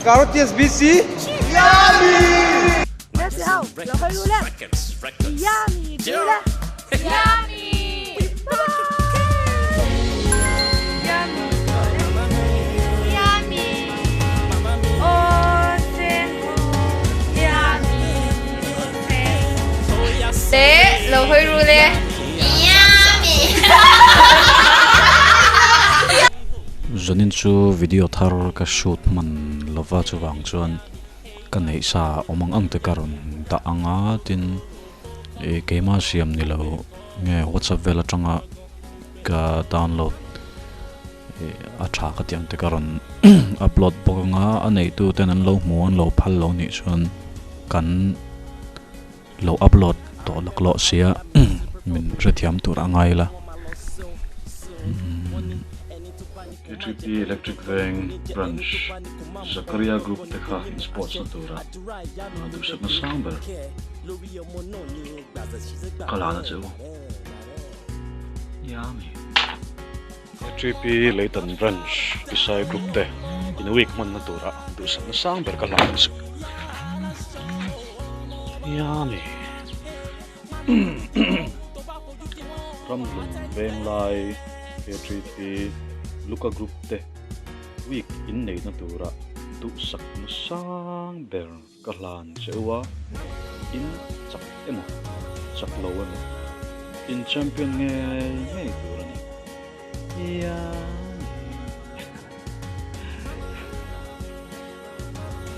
Karate SBC Yummy! Te, lo hawi ru le. Zanin chu video thar ka shoot hman lova chuvang chuan ka neih sa awm ang ang te ka rawn dah ang a tin ih keimah siam ni lo nge whatsapp vel atanga ka download ih a tha ka tih ang te ka rawn upload bawk ang a a neitu ten an lo hmu an lo phal lo nih chuan kan Lo upload tawh laklawh sia min hrethiam tur a ngai la. KTP Electric Veng Branch Zakaria Group te kha in sports na tura duhsakna sang ber ka la na che u. Yummy. KTP Leitan Branch Isai Group te in week hmanna tura duhsakna sang ber ka hlan ang che. Yummy. Ramhlun Venglai KTP Luka Group te week in neihna tura duhsakna sang ber Ka hlan che u a, in chak emaw chak lo emaw in champion ngei ngei tur a ni.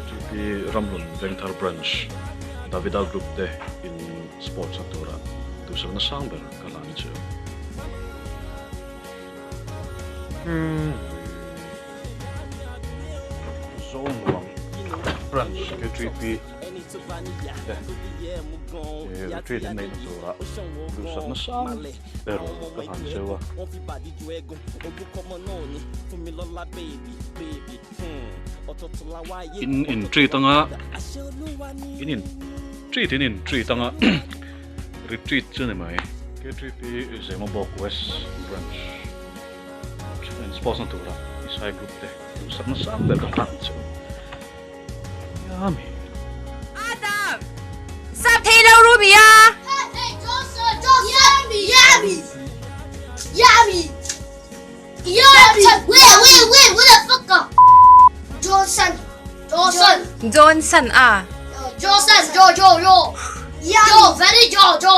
TP Ramhlun Vengthar Branch Davida Group te in sports a tura duhsakna sang ber ka hlan che u. Zawngnuam Branch K3P te retreat an neihna turah duhsakna sang ber ka han cheu a. In in treat anga in in treat in in treat anga retreat chu ni mai K3P Zemabawk West Branch. Then sports na tura Isai group te duhsakna sang ber ka hlan chu Yummy. Adam! Sap thei lo ru mi a! Yummy! Yummy! Yummy! Wait, wait, wait, what the fuck? Johnson! Johnson! Johnson a! Johnson, Jo, Jo, Jo! Jo, very Jo, Jo!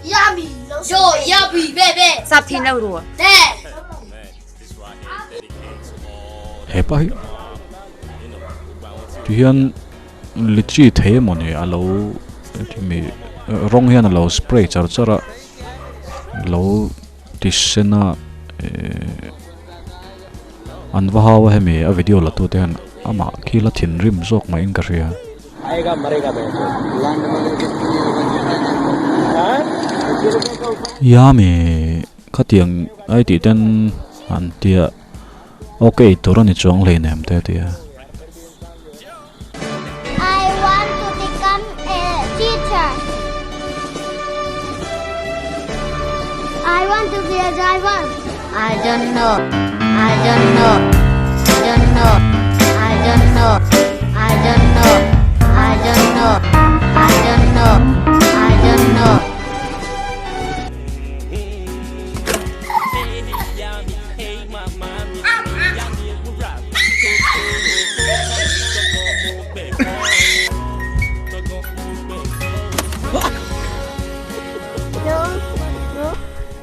Yummy! Jo, yummy, baby! Sap thei lo ru. Hepa hi ti hian litchi thei emaw ni a lo mi rawng hian a lo spray char char a lo ti sen a ehh an va hau a hemi a video la tu te hian amah khi la thinrim zawk maiin ka hria. Yummy. Khatiang ai tih ten an tia ok tur a ni chuang hleinem te a ti a. I want to become a teacher. I want to be a driver. I don't know. I don't know. I don't know. I don't know. I don't know. I don't know. I don't know. I don't know.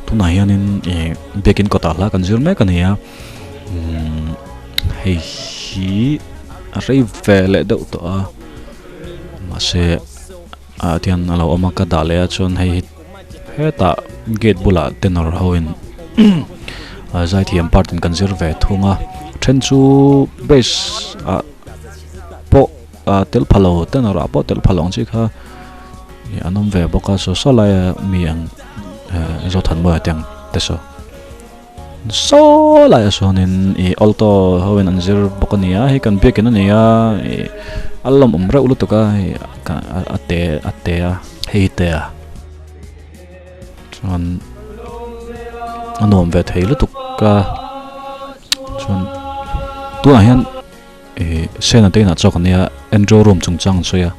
Tunah hianin ih biakin kawtah hla kan zir mek a ni a umm hei hi a rei ve leh deuh tawh a mahse ah tihian a lo awm a ka dah leh a chuan hei hi hetah gate bulah tenor ho in zaithiam part in kan zir ve thung a then chu bass ah pawh ah tel pha lo tenor ah pawh tel pha lo ang chi kha ih an awm ve bawk a saw saw laia mi ang eh Zothanmawia te ang te saw. Saw laiah sawnin ih alto ho in an zir bawk a ni a hei kan biakin a ni a ih a lawmawm reuh lutuk a hei a te a te a hei te a chuan a nuam ve thei lutuk a chuan tunah hian. Ih Sena te inah chawk ania Andrew room chungchang an sawi a.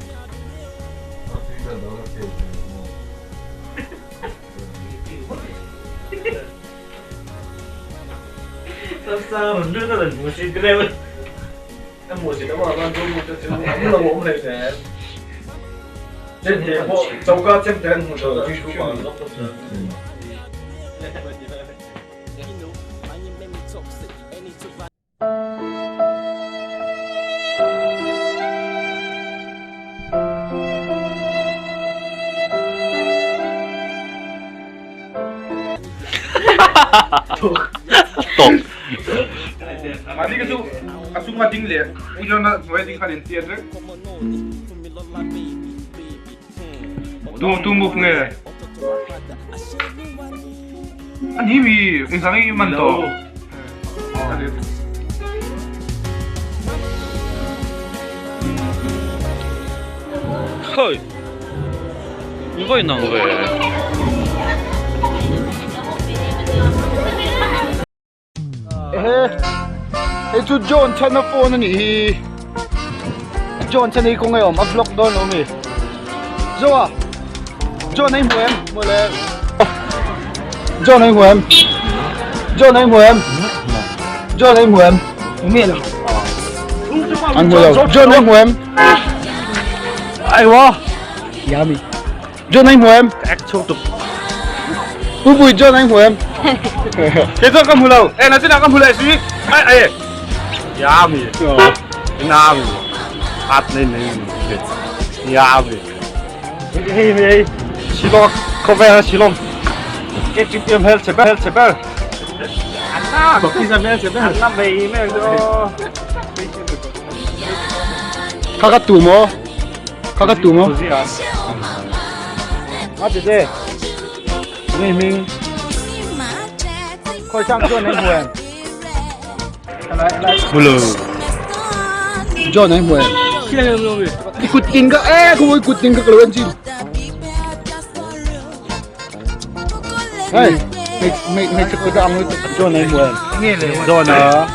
Ehe hei chu John chhan a phone a nih hi John chhan hi kawng a awm a vlog dawn lo mi Zoa John a i hmu em mawle John a i hmu em John a i hmu em John a i hmu em an hmu lo John a i hmu em aiwa yummy John anh hmu em? Ek chhuak tuk. Pu Bui John anh hmu em? Kei chuan ka hmu lo. E na chinah ka hmu leh si. Ai ai. Ya mi. Na mi. At nei nei mi. Ya mi. Hei hei. Shillong khawvel Shillong. Ke chip em hel chhe ber hel chhe ber. Anna. Baki sa hmel chhe ber. Anna vei mel chu. Kha ka tu maw? Kha ka tu maw? A ti te. Ngi ming. Khoi sang chuan anh hmu em? Hmu lo. John anh hmu em? I kut tin ka e khu kut tin ka lo en chin. Hey, mày mày mày chụp cái ông John anh hmu em? John a.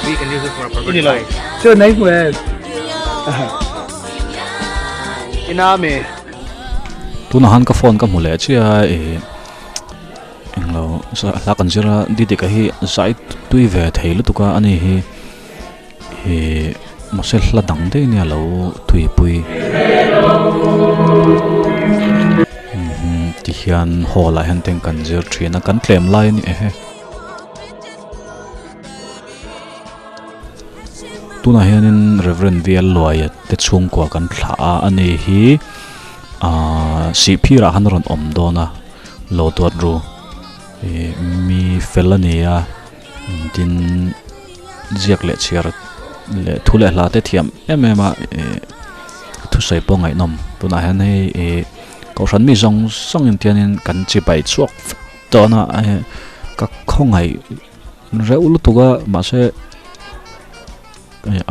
We can use it for a purpose. John anh hmu em? Ina mi. Tunah han ka phone ka hmu leh chiah a ih englo hla kan zir a Didika hi zai tui ve thei lutuk a ani hi ih mahse hla dang daih ania lo tuipui tihian hall ah hian teng kan zir thin a kan tlem lai a ni ehe. Tunah hianin Reverend V L Luaia te chhungkua kan thlah a ani hi ahh sihphirah khan a rawn awm dawn a lo duat ru ih mi fel a ni a tin ziak leh chhiar leh thu leh hla te thiam em em a ih thusawi pawh ngaihnawm tunah hian hei ih kohhran mi zawng zawng in tiangin kan chibai chhuak vek dawn a ka khawngaih reuh lutuk a mahse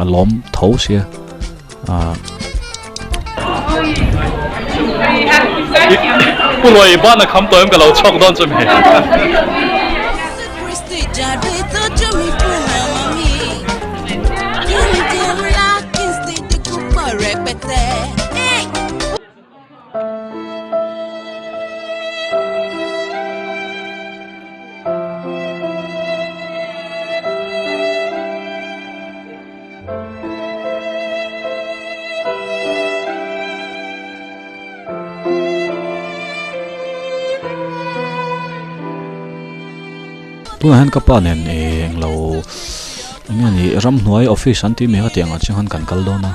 a lawm tho sia ah. Pu Luai ban a kham tawh em ka lo chhawk dawn chu mi. Tunah hian ka pa nen ih englo eng nge ni ramhnuai office an tih mai kha tiang ah chuan kan kal dawn a.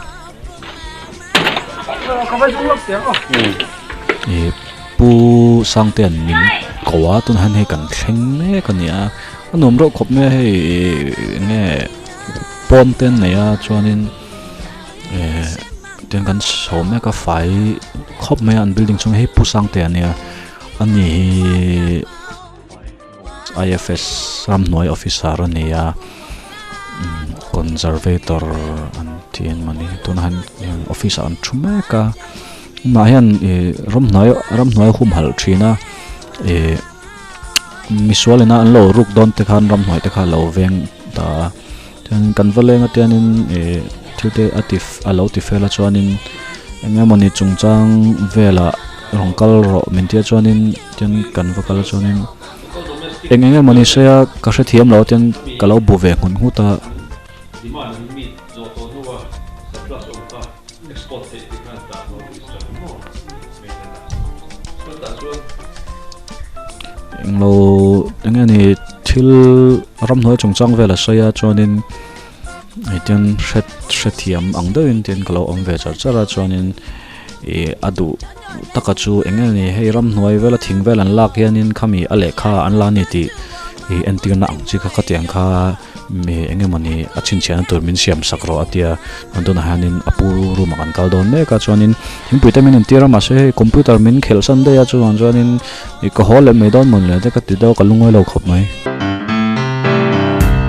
Ih pu Sangtea'n min ko a tunah hian hei kan thleng mek a ni a a nuam reuh khawp mai a hei ih eng nge pawn te an nei a chuanin eh tiang kan chho mek a fai khawp mai a an building chhung hi pu Sangtea a nia ani hi. IFS ramhnuai officer a ni a conservator an tih eng mawni tunah hian office ah an thu mek a tunah hian ih ramhnuai ramhnuai a humhalh thin a ih misual ina an lo ruk dawn te khan ramhnuai te kha a lo veng ta a. Tianin kan va leng a tianin ih thil te a ti a lo ti fel a chuanin eng emawni chungchang velah rawn kal rawh min tia chuanin tian kan va kal a chuanin eng eng emawni sawi a ka hrethiam lo a tian ka lo bu ve nghut nghut a. Englo eng nge ni thil ramhnuai chungchang vel a sawi a chuanin hetiang hre hrethiam ang deuhin tin ka lo awm ve char char a chuanin ih a duh taka chu eng nge ni hei ramhnuai vela thing vel an lak hianin khami a lehkha an la ni tih ih entirna ang chi kha khatiang kha. Mi eng emawni a chhinchhiahna tur min siam sak rawh a tia chuan tunah hianin a pu room ah kan kal dawn mek a chuanin thingpui te min intir a mahse hei computer min khelh san daih a chuvang chuanin ih ka haw leh mai dawn mawni le te ka ti deuh a ka lungawi lo khawp mai.